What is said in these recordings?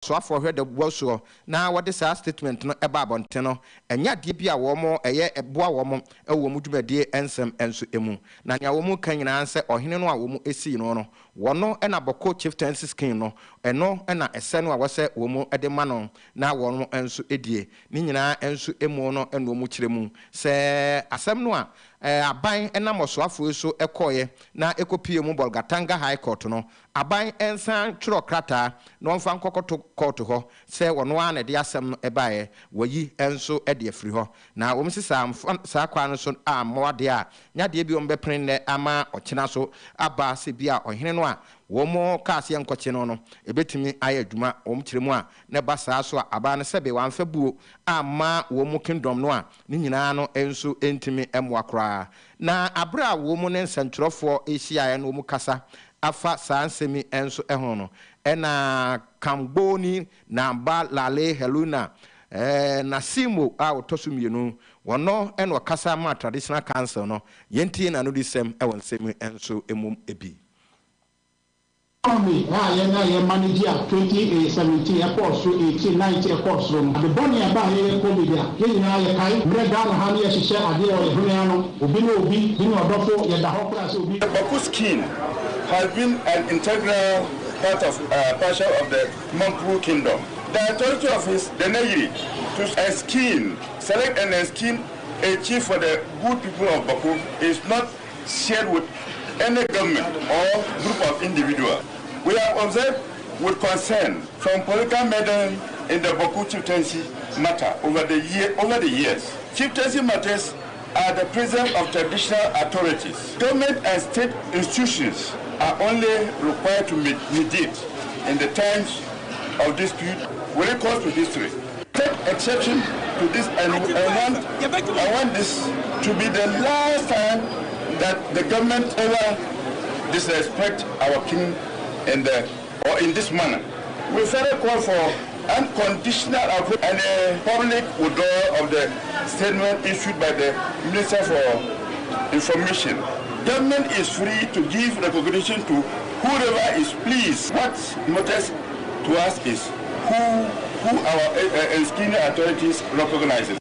Ɔsoafoɔ hwɛ dawubɔ soɔ na wɔde saa statement no ba abɔnten no, ɛnyɛ adeɛ bi a wɔn ɛyɛ ɛboa wɔn wɔ wɔn dwumadie nsɛm nso mu. Na nea wɔn reka nyinaa ne sɛ ɔhene no a wɔn sii no no, wɔno na Bawku Chieftaincy Scheme no, ɛno na ɛsɛ no a wɔsɛ wɔn de ma no na wɔn nso die. Ne nyinaa nso mu no na wɔn kyerɛ mu sɛ asɛm no a aban nam ɔsoafoɔ yi so kɔeɛ na ɛkɔpuee mu Bolgatanga High Court no, Aban nsan ntwerɛ krataa na wɔmfa nkɔkɔto kɔɔto hɔ sɛ wɔno ara na ɛde asɛm no baeɛ, wɔayi nso de afiri hɔ. Na wɔn se sɛ amfa saa kwan no so ammoa deɛ a, nyɛ adeɛ bi a wɔbɛpene nnɛ ama ɔkyena so aba sɛ bi a ɔhene no a wɔn kaa sɛ yɛnkɔkye no no ɛbɛtumi ayɛ adwuma. Wɔn kyerɛ mu a na ɛba saa so a, aban no sɛbe wɔamfa buo amma wɔn kingdom no a, ne nyinaa no nso ntumi mmoa koraa. Na aberɛ a wɔn ne nsɛntwerɛfoɔ hyiaeɛ no wɔn kasa afa saa nsɛm yi nso ho no, ɛna Kamboni Namba Lale Heluna Nasimo a ɔtɔ so mmienu, ɔno na ɔkasa maa Traditional Council no. Yɛntie n'anodisɛm wɔ nsɛm yi nso mu bi. Economy a yɛn na yɛ manage a 2017 ɛkɔɔ soro, 18, 19 ɛkɔɔ soro no, ade bɔne a ɛbaa yɛyɛ covid a, yɛn nyinaa yɛkae mmerɛ Ghana ha ne yɛhyehyɛ adeɛ wɔ yɛn hwene ano, obi ne obi, bi ne ɔdɔfo, yɛda hɔ koraa sɛ obi. The Bawku scheme has been an integral part of uh, partial of the Mampuru Kingdom. The authority of his Denayiri to scheme, select and scheme a chief for the good people of Bawku is not shared with any government or group of individuals. We have observed with concern some political meddling in the Bawku chieftaincy matter over the, year, over the years. Chieftaincy matters are the presence of traditional authorities. Government and state institutions are only required to mediate in the times of dispute with recourse to history. Take exception to this and I want, I want this to be the last time that the government ever disrespect our king in the or in this manner. We further call for unconditional approval and a public withdrawal of the statement issued by the Minister for Information. Government is free to give recognition to whoever is pleased. What matters to us is who who our uh, uh, authorities recognizes.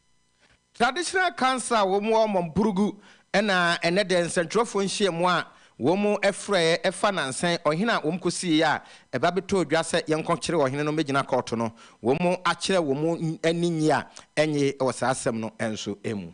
Traditional Council a wɔn wɔ Mampurugu na ɛnnɛ deɛ nsɛntwerɛfoɔ nhyiamu a wɔn frɛeɛ ɛfa nansa yi ɔhene a wɔn kɔsiiɛ a ɛba bɛtɔɔ dwa sɛ yɛnkɔkyere ɔhene no mmɛgyina kɔɔto no, wɔn akyerɛ wɔn ani nnye a ɛnnye wɔ saa asɛm no nso mu.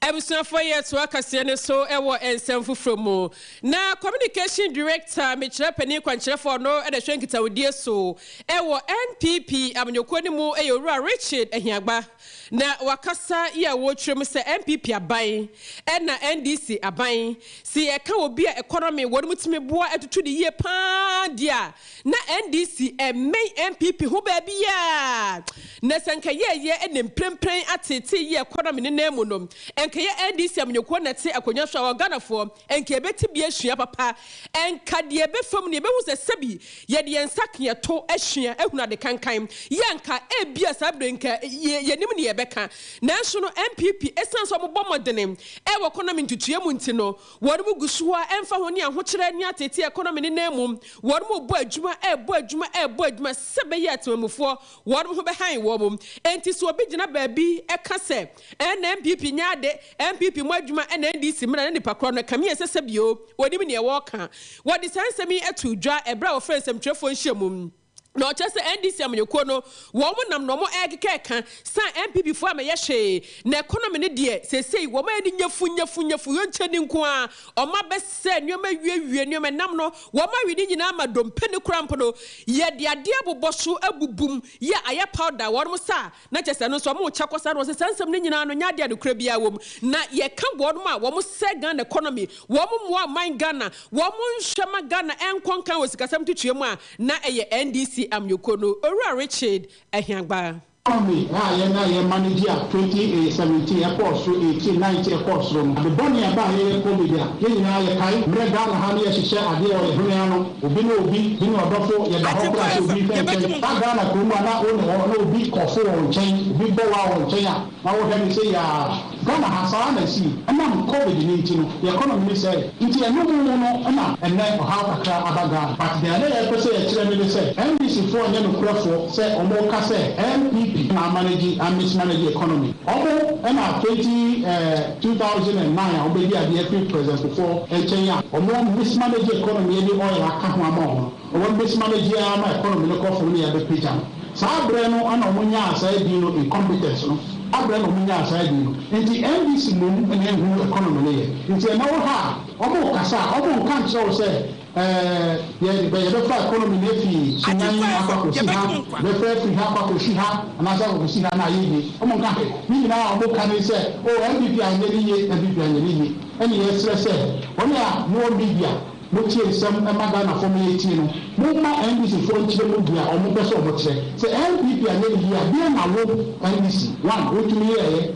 Abusuafoɔ yɛtoa kaseɛ no so wɔ nsɛm foforɔ mu. Na Communication Director, mekyerɛ panin kwankyerɛfoɔ no na ɛhwɛ nkitahodie so wɔ NPP amanyɔkuo no mu yɛ Owura Richard Ahiagba. Na wakasa yi a wɔrekyerɛ mu sɛ NPP aban ɛna NDC aban se yɛka obi a economy wɔn mu tumi boa atutu ne yie paa deɛ a na NDC ɛmmɛn NPP ho baabiara. Na sɛ nka yɛɛyɛ ɛna mprempren ateetee yi economy ne nan mu no nka yɛ NDC amanyɔkuo na ɛte akonnwa so a wɔ Ghanafoɔ nka yɛbɛte bi asua papa nka deɛ ɛbɛfa mu no yɛbɛhu sɛ sɛbi yɛde yɛn nsa ka yɛn to asua ahunu ade kankan yi a nka ebia saa bere nka yɛnim nea yɛbɛka. Nanso no NPP esiane sɛ wɔbɔ mmɔdene wɔ economy ntutuiɛ mu nti no wɔn gu so a ɛmfa ho ne ahokyerɛ ne ateetee economy no nan mu wɔn rebɔ adwuma rebɔ adwuma rebɔ adwuma sɛ ɛbɛyɛ a temamufoɔ wɔn ho bɛhan wɔn. Enti sɛ obi gyina baabi ka sɛ ɛna NPP nyɛ ade, NPP mmɔ adwuma ɛna NDC mmra na nipa korɔ no ɛkame yɛ sɛ sɛbio wɔnim nea wɔreka. Wɔde saa nsɛm yi too dwa ɛberɛ a wɔfrɛɛ nsɛmtwerɛfoɔ nhyiamu. Na ɔkyerɛ sɛ NDC amanyɔkuo no wɔn nam na wɔn ɛrekeka ɛka san NPP foɔ ammɛyɛ hwee na economy no deɛ seesei wɔn ayɛ no nyafu nyafu nyafu yonkyɛni nko ara wɔn abɛsɛe nneɛma awiewie nneɛma ɛnam no wɔn awe ne nyinaa ama dompe no koraa mpo no yɛde adeɛ abobɔ so abubum yɛ ayɛ powder wɔn sa Na kyerɛ sɛ ɛno nso wɔn rekyɛ kɔ saa na wɔsɛ saa nsɛm no nyinaa no nyɛ adeɛ a nokorɛ biara wɔ mu na yɛka wɔnom a wɔn sɛe Ghana economy wɔn mmoa ɔman Ghana wɔn nhwɛ ma Ghana ɛnkɔ nkan wɔ sikasɛm ntotoeɛ mu a na ɛyɛ NDC amnyɔkuo no Owura Richard Ahiagbah. Economy a yɛn na yɛ manage a 2017 ɛkɔɔ soro 18 19 ɛkɔɔ soro no ade bɔne a ɛbaa yɛyɛ covid a yɛn nyinaa yɛkae mmerɛ Ghana ha ne yɛhyehyɛ adeɛ wɔ yɛn hwene ano Obi ne obi, bi ne ɔdɔfo, yɛda hɔ koraa sɛ obi hwɛ nkyɛn. Ba Ghana kurom a na wo ne hɔ na obi kɔfo wɔ wo nkyɛn, obi bɔ wa wɔ nkyɛn a, na wohwɛ no sei aa. Ghana ha saa na ɛsii. Ɛnam Covid no nti no, yɛ economy no sɛe. Nti ɛno mu mu no na ɛnnɛ ɔhaw kakra aba Ghana. But deɛ na yɛpɛ sɛ yɛkyerɛ no ne sɛ, NDC foɔ nyɛ nokorɛfoɔ sɛ wɔn ka sɛ NPP na amanage, a mismanage economy. Wɔn na 20 eh, 2009 a wɔbɛdi adeɛ afiri President Kufuor nkyɛn a wɔn mismanage economy de oil aka ho ama wɔn no. Wɔn mismanage ara ma economy no kɔ fam na yɛabɛpagya no. Saa berɛ no na wɔn nyaa saa din no incompetence no. Saa berɛ na wɔn nyaa saa din no. Nti NDC mmom na ɛnhunu economy no yɛ. Nti ɛnɛ wo ha a, wɔn rekasa a, wɔn nka nkyerɛ wo sɛ ɛɛ yɛ yɛbɛfa economy no afi Sunyani akɔ akɔsi ha, yɛbɛfa afiri ha akɔ akɔsi ha anaasɛ akɔ akɔsi ha na ayɛ yie. Wɔn nka hwee. Ne nyinaa a wɔn ka ne sɛ oh NPP anyɛ ne yie, NPP anyɛ ne yie. Ɛne yɛsrɛ sɛ wɔn a mowɔ media, Motie nsɛm ma Ghanafoɔ ma yɛtie no, momma NDC foɔ nkyerɛ mu dea ɔmo pɛ sɛ ɔmo kyerɛ. Sɛ NPP anyɛ ne yie a, deɛn na wo, NDC, one wotumi yɛɛyɛ?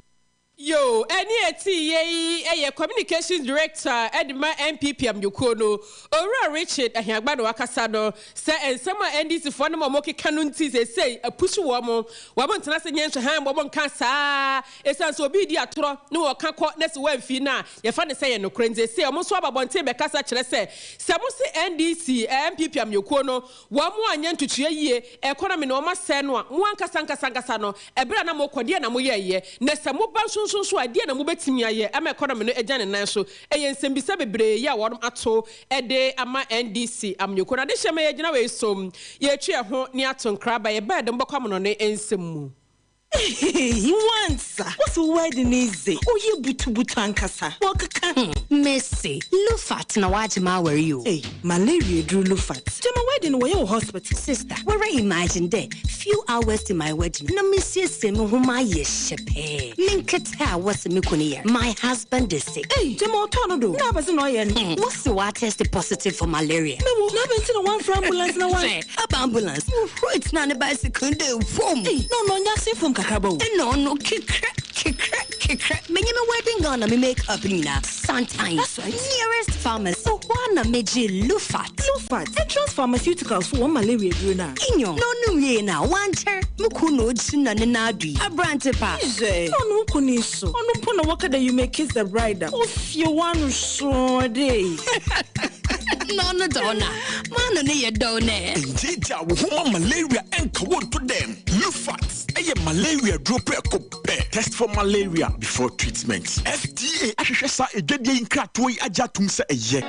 Yoo, ɛne ɛteeyɛ yi yɛ Communications Director de ma NPP amanyɔkuo no, Owura Richard Ahiagbah na wakasa no sɛ nsɛm a NDC foɔ no ma wɔkeka no nti seesei apusu wɔn, wɔn ntena ase nyɛ nhwɛhan ma wɔn nka saa Esiane sɛ obi redi atorɔ na wɔka kɔ na sɛ wamfi no a, yɛfa no sɛ ɛyɛ nokorɛ nti, seesei wɔn nso aba abɔnten bɛkasa kyerɛ sɛ, sɛ mo se NDC, NPP amanyɔkuo no, wɔn anyɛ ntotoeɛ yie, economy no wɔn asɛe no a, mo ankasa ankasa ankasa no, ɛberɛ a na mokɔ, deɛn na moyɛeɛ? Na sɛ moba nso nso nso a, deɛn na mobɛtumi ayɛ ama economy no agyina ne nan so? Ɛyɛ nsɛmbisa bebree yi a wɔn ato de ama NDC amanyɔkuo no. Adehyɛ ma yɛgyina wei so, yɛretwe yɛn ho ne ato nkra aba, yɛba a yɛde mo bɛkɔ amanɔne nsɛm mu. Ehehehe wansa wose wo wedding yi dze ɔyɛ butubutu ankasa wɔkeka ho. Mese Lufat na wagye m'awar yi o. Ei malaria eduru Lufat. Gyama wedding no wɔyɛ wɔ hospital. Sister, woara imagine dɛ few hours to my wedding na mesiesie mo ho mayɛ hyɛpɛɛ, me nketse a wɔse me kun yar, my husband is sick. Ei gyama ɔtɔɔ no do na abɛdze na ɔyɛ no. Wɔse ɔatest positive for malaria. Mewo na abɛn ntsi na wɔammfrɛ ambulance na wɔan. Hwɛ, aba ambulance. Muhurui tsenaa ne bicycle do fom. Ei, na ɔno ɔnnyɛ asen fom kakraba o. Nna ɔno kekrɛ, kekrɛ, kekrɛ. Menye me wedding gown na me make up nyina santan. That's right. Nearest pharmacy, hɔ ara na megyee Lufat. Lufat, Entrance Pharmaceuticals fo wɔn malaria eduro no a. Nyew, na ɔnom wiei no a, ɔannkyɛr, mo kun na ogyina ne nan do yi, aberantse pa. Hwɛ, na ɔno wo kun yi so, ɔno mpo na wɔka dɛ you may kiss the bride a, ofie w'ano soo dei. Na ɔno dze ɔno a, m'ano no yɛ dɛw nɛ. Ngyeegyaa wo ho ma malaria nka wo nto dɛm. Lufat yɛ malaria duro prɛko pɛ. Test for malaria before treatment. FDA ahwehwɛ saa adwadie yi nkratoɔ yi agye atom sɛ ɛyɛ.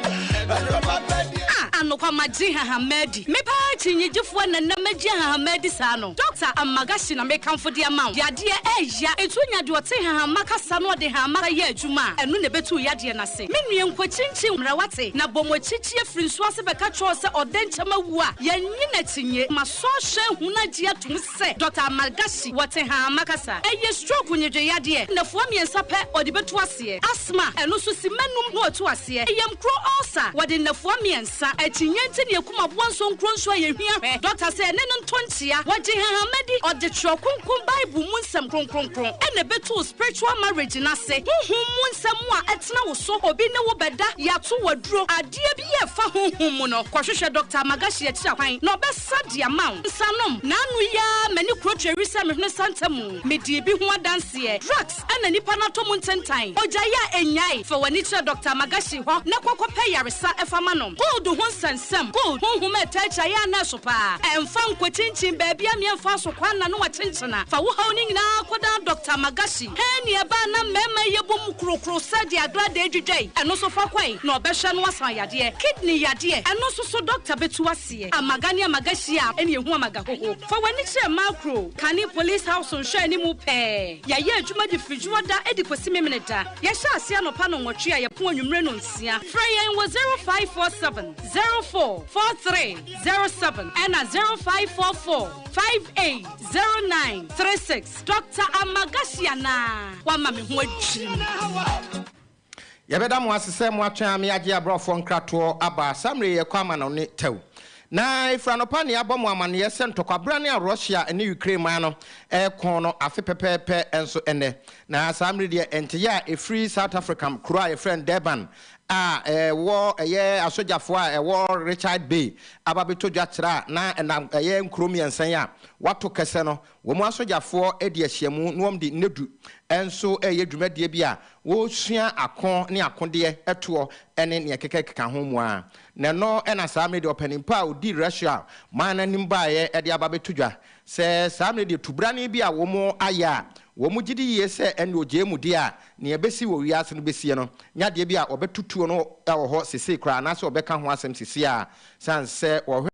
Ah, anokwa magye nhahamma adi. Me paa kyinnyegyefoɔ na nnɛ magye nhahamma adi saa no. Dɔkta Amagashi na mekamfo de ama wo. Yadeɛ ɛɛya. Enti wonya deɛ ɔte nhahamma kasa na ɔde nhahamma yɛ adwuma a, ɛno na ɛbɛtu wo yadeɛ no ase. Me nua nkɔkyinkyin mmra wate, na bɔ mo akyikyi afiri nsuo ase bɛka kyerɛ wo sɛ ɔdɛ nkyɛm awu a, yɛnnye no akyinnye. Masɔ ahwɛ ahunu agye atom sɛ Dɔkta Amargashi wɔ Tehama kasa. Ɛyɛ stroke nnwedwe yadeɛ, nnafua mmiɛnsa pɛ ɔde bɛtu aseɛ. Asthma, ɛno nso simma num na watu aseɛ. Yamkuro ulcer, wɔde nnafua mmiɛnsa. Akyinnye nti na yɛkum aboa nsonkuro nso a yɛhia hwɛ. Dɔkta sɛ ɛne no nto nkyea. Wɔgye hahama di, ɔde Twerɛ Kronkron Bible mu nsɛm kronkronkron na ɛbɛtu wo spiritual marriage no ase. Honhom mu nsɛm a ɛtena wo so, obi ne wo bɛda, yɛato wo aduro, adeɛ bi a ɛfa honhom mu no, kɔhwehwɛ Dɔkta Amagashi akyiri akwan na ɔbɛsa de ama wo. Nsanom, N'ano yi ara m'ani kuro tweri sɛ me hwene santa mu. Medii bi ho adanseɛ. Drugs na nipa no atɔ mu ntentan. Ogyae a ɛnnyae. Fa w'ani kyerɛ Dɔkta Amagashi hɔ na kɔ kɔpɛ yaresa fa ma no. Gold ho nsɛnsɛm, Gold, honhom a ɛtaa akyi ayɛ a na ɛso paa. Ɛmfa nkɔkyinkyin baabi a meɛmfa so kwan na ne wakyenkyena. Fa wo haw no nyinaa kɔdan Dɔkta Magashi. Hɛn nea ɛbaa na mmarima yi yɛbɔ mu krokro sɛ deɛ agradaa dwidwa yi, ɛno nso fa kɔe na ɔbɛhwɛ no asan yadeɛ. Kidney yadeɛ, ɛno nso so dɔkta bɛtu aseɛ. Amaga ne Amagashi a ɛne ɛhu Amagahoho. Fa w'ani kyerɛ Makro, Kane Police House nhwɛanimu pɛɛ. Yɛayɛ adwuma de firi Dwoɔda de kɔsi Memeneda. Yɛhyɛ aseɛ anɔpa nnɔnwɔtwe a yɛpɔn anwummere nnɔnsia. Frɛ yɛn wɔ 0547 04 43 07 ɛna 0544 58 09 36. Doctor Amagashi anaa? Wama me ho adwiri me. Yɛbɛda mo ase sɛ moatwɛn ame agye aborɔfoɔ nkratoɔ aba. Saa mmerɛ yi yɛkɔ amanɔne tɛw. Na ɛfiri anɔpa na yɛabɔ mo amaneɛ sɛ ntɔkwaberane a Russia ne Ukraine man no reko no afe pɛpɛɛpɛ nso ɛnnɛ. Na saa mmerɛ deɛ nteyɛ a ɛfiri South Africa kuro a yɛfrɛ no Durban. a ɛwɔ ɛyɛ asogyafoɔ a ɛwɔ Richard Bay aba bɛtɔ dwa kyerɛ a na ɛnam ɛyɛ nkuro mmiɛnsa yi a wato kɛsɛ no, wɔn asogyafoɔ di ahyiamu na wɔn de nnedu nso reyɛ dwumadie bi a wɔresua ako ne akodeɛ toɔ ne nea ɛkekakeka ho mu ara. Na ɛno na saa mmerɛ deɛ ɔpanin pa a ɔdi Russia man no anim baeɛ de aba bɛto dwa sɛ saa mmerɛ deɛ tubrane bi a wɔayɛ a wɔgye di yie sɛ ɛnde ɔgyae mu deɛ a nea ɛbɛsi wɔ wiase no bɛsie no nyɛ adeɛ bi a wɔbɛto tuo no wɔ hɔ sesei koraa anaasɛ wɔbɛka ho asɛm sesei ara sane sɛ wɔhwɛ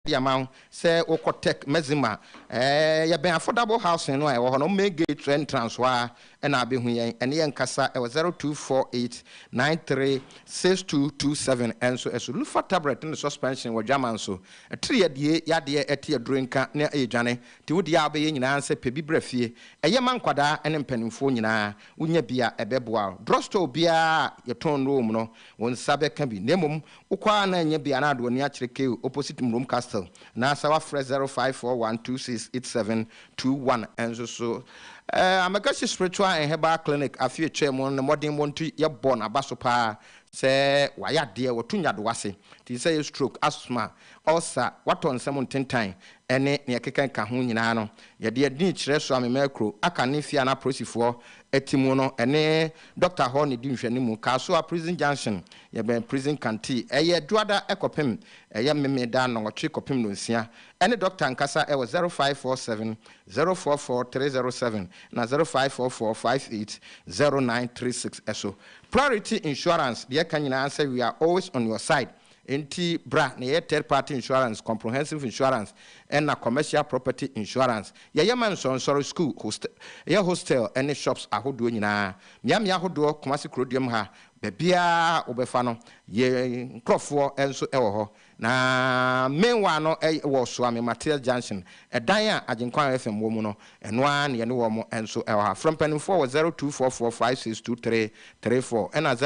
de ama wo sɛ wokɔ Tech Maxima ɛɛ yɛbɛn affordable housing no a ɛwɔ hɔ no main gate entrance hɔ ara ɛna abɛhu yɛn ɛne yɛn nkasa ɛwɔ 0248 93 6227 ɛnso ɛso Lufa tablet ne suspension wɔ dwaman so ɛtiri yɛdie yadeɛ ɛte aduro nka ne ɛyɛ dwane nti wo deɛ a wobɛyɛ nyinaa sɛ pɛ bi brɛ fie ɛyɛ ma nkwadaa ne mpanimfoɔ nyinaa wonya bi a ɛbɛboa wo drugstore biara a yɛtɔn nnuro wɔ mu no wo nsa bɛka bi na mmom wokɔ a na ɛnyɛ bi anaa de w'ani akyerɛ KU opposite Mmrom Castle anaasɛ woafrɛ 0541268721 nso so. Eh, Amagashi Spiritual and Herbal Clinic afe atwam mu no ne mmɔdenbɔ nti yɛbɔ n'aba so paa sɛ wayɛ adeɛ, watu nyadewa ase te sɛ yɛ stroke, asthma, ulcer, watɔ nsam ntentan ne nea ɛkeka ho nyinaa no. Yɛde yɛn din kyerɛ Suame Kuro, aka ne fie a na apolisifoɔ te mu no, ɛne dɔkta hɔ na ɛdi nhwɛanimu, Kasoa Prison Junction, yɛbɛn Prison Canteen. Ɛyɛ Dwoada kɔpem ɛyɛ Memeda nnɔnwɔtwe kɔpem nnɔnsia. Ɛne dɔkta nkasa wɔ 0547 044 307 na 0544 58 0936 so. Priority Insurance, deɛ ɛka nyinaa sɛ we are always on your side. Enti bra na yɛyɛ third party insurance, comprehensive insurance, ɛna commercial property insurance. Yɛyɛ ma nsɔrnsɔre, school, host ɛyɛ hostel ne shops ahodoɔ nyinaa. Mmeammea ahodoɔ, Kumasi kuroduam ha, baabiara a wobɛfa no, yɛn nkorɔfoɔ nso wɔ hɔ. Na meanwhile no wɔ Suame Materials Junction, ɛdan a Agyenkwa FM wɔ mu no, ɛno ara na yɛne wɔn nso wɔ ha. Frɛ mpanimfoɔ wɔ 0244562334 ɛna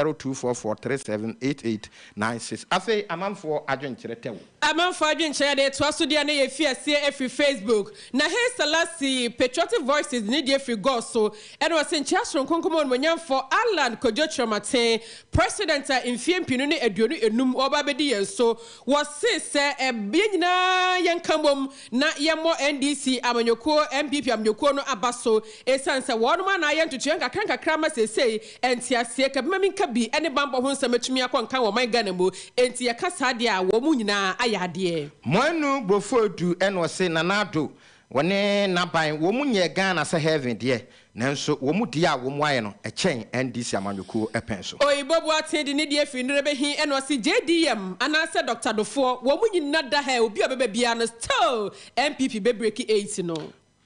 0244378896. Afei amanfoɔ adwenkyerɛ tɛ wo. Amanfoɔ adwenkyerɛ yɛde retoa so deɛ na yɛfi aseɛ afiri Facebook. Na Hey Selassie, Patriotic Voices ne deɛ firi Gɔɔ so ɛna ɔse nkyea soronko nkɔma onimuonyamfoɔ Allan Kojo Kyerematen, President a mfeɛ 2025 ɔreba abɛdi yɛn so. Wɔse sɛ yɛn nyinaa yɛnka mmom na yɛmmɔ NDC amanyɔkuo, NPP amanyɔkuo no aba so esiane sɛ wɔnom a na ayɛ ntotoeɛ nkakra nkakra ama seesei nteaseɛ, kabimamenkabi ne banbɔ ho nsɛm atumi akɔ nkan wɔ ɔman Ghana mu. Enti yɛka saa deɛ a wɔn nyinaa ayɛ adeɛ. Moanu Brofoedu ɛna ɔse Nana Addo wɔne n'aban wɔn nyɛɛ Ghana sɛ heaven deɛ nanso wɔn deɛ a wɔn ayɛ no ɛkyɛn NDC amanyɔkuo pɛn so. Oyibo Boateng de ne deɛ firi Nnerebe he ɛna ɔse JDM anaasɛ Doctor Dofoɔ wɔn nyina da ha obi a ɔbɛba biara no still NPP bɛ breaki 8 no.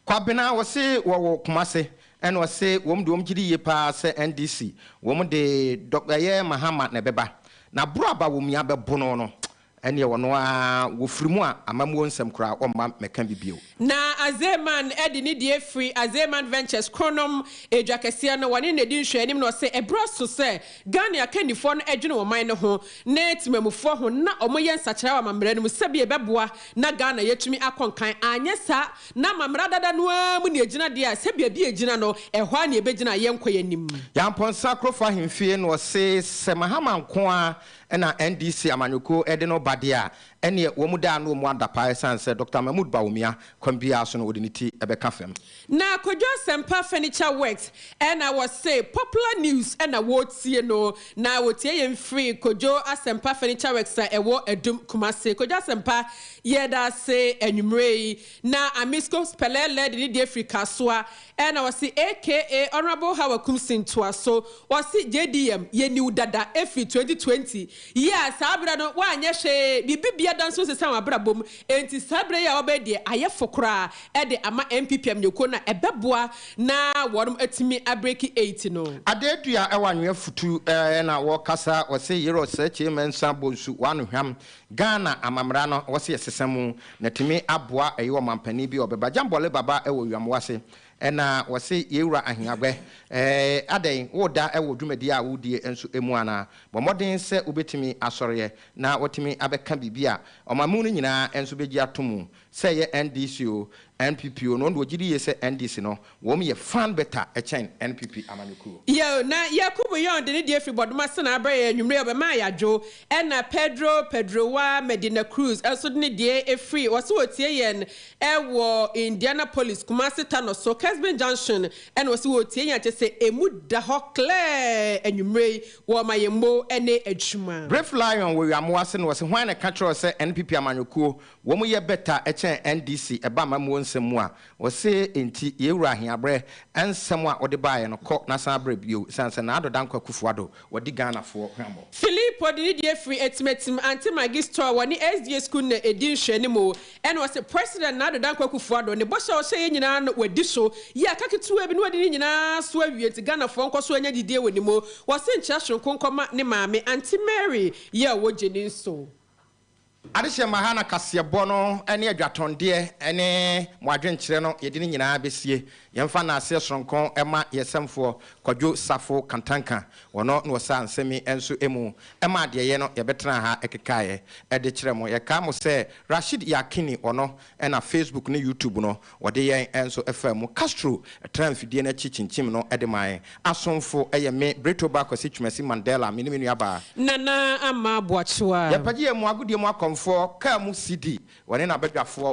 Kwabena wɔse wɔwɔ Kumase ɛna ɔse wɔn de wɔn gyidi yie paa sɛ NDC wɔn de Dɔ ɛyɛ Mahama na ɛbɛba na boro aba wɔn mia bɛbono no. Ɛneɛ wɔno ara wɔfiri mu a, amammuo nsɛm koraa wɔmma mmɛka bi bio. Na Azeman de ne deɛ firi Azeman Ventures Kronom edwa kɛseɛ no, wɔne no na ɛdi nhwɛanim na ɔse ɛberɛ aso sɛ Ghana akannifoɔ no dwene wɔn man no ho ne temamufoɔ ho na wɔyɛ nsakyeraɛ wɔ amammerɛ no mu sɛdeɛ ɛbɛboa na Ghana yɛatumi akɔ nkan, anyɛ saa na amammerɛ dada no ara mu na ɛgyina deɛ a, sɛ baabi a ɛgyina no ɛhɔ ara na yɛbɛgyina a yɛnkɔ yɛn anim. Yampɔnsa Kurofo Ahemfie na ɔse sɛ Mahama nko ara na NDC amanyɔkuo de no ba deɛ a, ɛneɛ wɔn da ano wɔn adapaa ɛsiane sɛ Dɔkta Mahmood Bawumia kwan biara so no wɔde ne ti bɛka fam. Na Kwadwo Asɛmpa Furniture Works na wɔse Popular News na wɔretie no, na wɔtie yɛn firi Kwadwo Asɛmpa Furniture Works a ɛwɔ Adum, Kumasi. Kwadwo Asɛmpa, yɛda ase anwummerɛ yi. Na Amisco Spɛlɛlɛ de ne deɛ firi Kasoa na wɔse aka Honourable Hawa Kumsi ntoaso. Wɔse JDM yɛni wo dada ɛfiri 2020 yi a saa berɛ no woanyɛ hwee, biribi bia da nso nsesa w'abrabɔ mu. Enti saa berɛ yi a wɔbɛyɛ deɛ ayɛ fo koraa de ama NPP amanyɔkuo no a ɛbɛboa na wɔnom atumi abreki eight no. Adeedua wɔ anwea futu na wɔkasa wɔse yerɔ sɛkyee mɛnsa bonsu wano hwam Ghana amamra no wɔse yɛsesa mu na tumi aboa ɛyɛ ɔmanpanin bi ɔbɛba Jambɔle baba wɔ wiamoase na wɔse yɛwura Ahiagbɛ ɛɛ adɛn woda wɔ dwumadie a wodie nso mu anaa bɔ mmɔden sɛ wobɛtumi asɔreɛ na watumi abɛka biribi a ɔman mu no nyinaa nso bɛgye ato mu sɛ ɛyɛ NDC o, NPP o, na ɔno deɛ ɔgye di yie sɛ NDC no wɔn yɛ fan better kyɛn NPP amanyɔkuo. Yeo, na Yakubu Young de ne deɛ firi Bɔdoma ase na abrɛ yɛn anwumerɛ yi, ɔbɛmaa yɛadwo. Ɛna Pedro Pedroa Medina Cruz nso de ne deɛ firi, ɔse ɔtie yɛn wɔ Indianapolis, Kumasi Tano so, Kesben Junction, ɛna ɔse ɔtie yɛn a kyerɛ sɛ ɛmu da hɔ klɛɛ anwumerɛ yi, wɔma yɛn mo ne adwuma. Brave Lion wɔ Wiamoa ase na ɔse hwan na ɛka kyerɛ wo sɛ NPP amanyɔkuo wɔn yɛ better kyɛn NDC ɛba amammuo nsɛm mu a, ɔse enti yɛn wura Ahiabrɛ nsɛm a wode baeɛ no kɔ na san brɛ bio ɛsiane sɛ Nana Addo Dankwa Akufo Addo wadi Ghanafoɔ hwammɔ. Filippo de ne deɛ firi Atimatim Aunty Maggie Store wɔ ne SDA School na ɛdi nhwɛanimu. Ɛna ɔse President Nana Addo Dankwa Akufo Addo ne bɔhyɛ a ɔhyɛeɛ nyinaa no wadi so. Yɛ aka ketewa bi na wadi ne nyinaa so awie nti Ghanafoɔ nkɔ so anya gyidie wɔ ne mu. Ɔse nkyerɛ soronko nkɔma ne maame Aunty Mary yɛ a ɔwɔ Gyeni nso. Adehyeɛ ma ha na kaseɛbɔ no ne adwatɔndeɛ ne mo adwenkyerɛ no yɛde ne nyinaa bɛsie. Yɛmfa naaseɛ soronko ma yɛ sɛmfoɔ Kwadwo Safo Kantanka, ɔno na ɔsaa nsɛm yi nso mu maa deɛ yɛ no yɛbɛtenaa ha kekaeɛ de kyerɛ mo. Yɛkae mo sɛ Rashid Yakini ɔno na Facebook ne YouTube no wɔde yɛn nso faa mu. Castro tenaa mfidie no akyi kyinkyim no de maa yɛn. Asomfo yɛ me, Bretoba Kwasi Twumasi Mandela, me ne me nuabaa. Nana Ama Boakyewa. Yɛpagye yɛn mu agodie mu akɔmfoɔ, kaa mu CD, wɔne n'abadwafoɔ.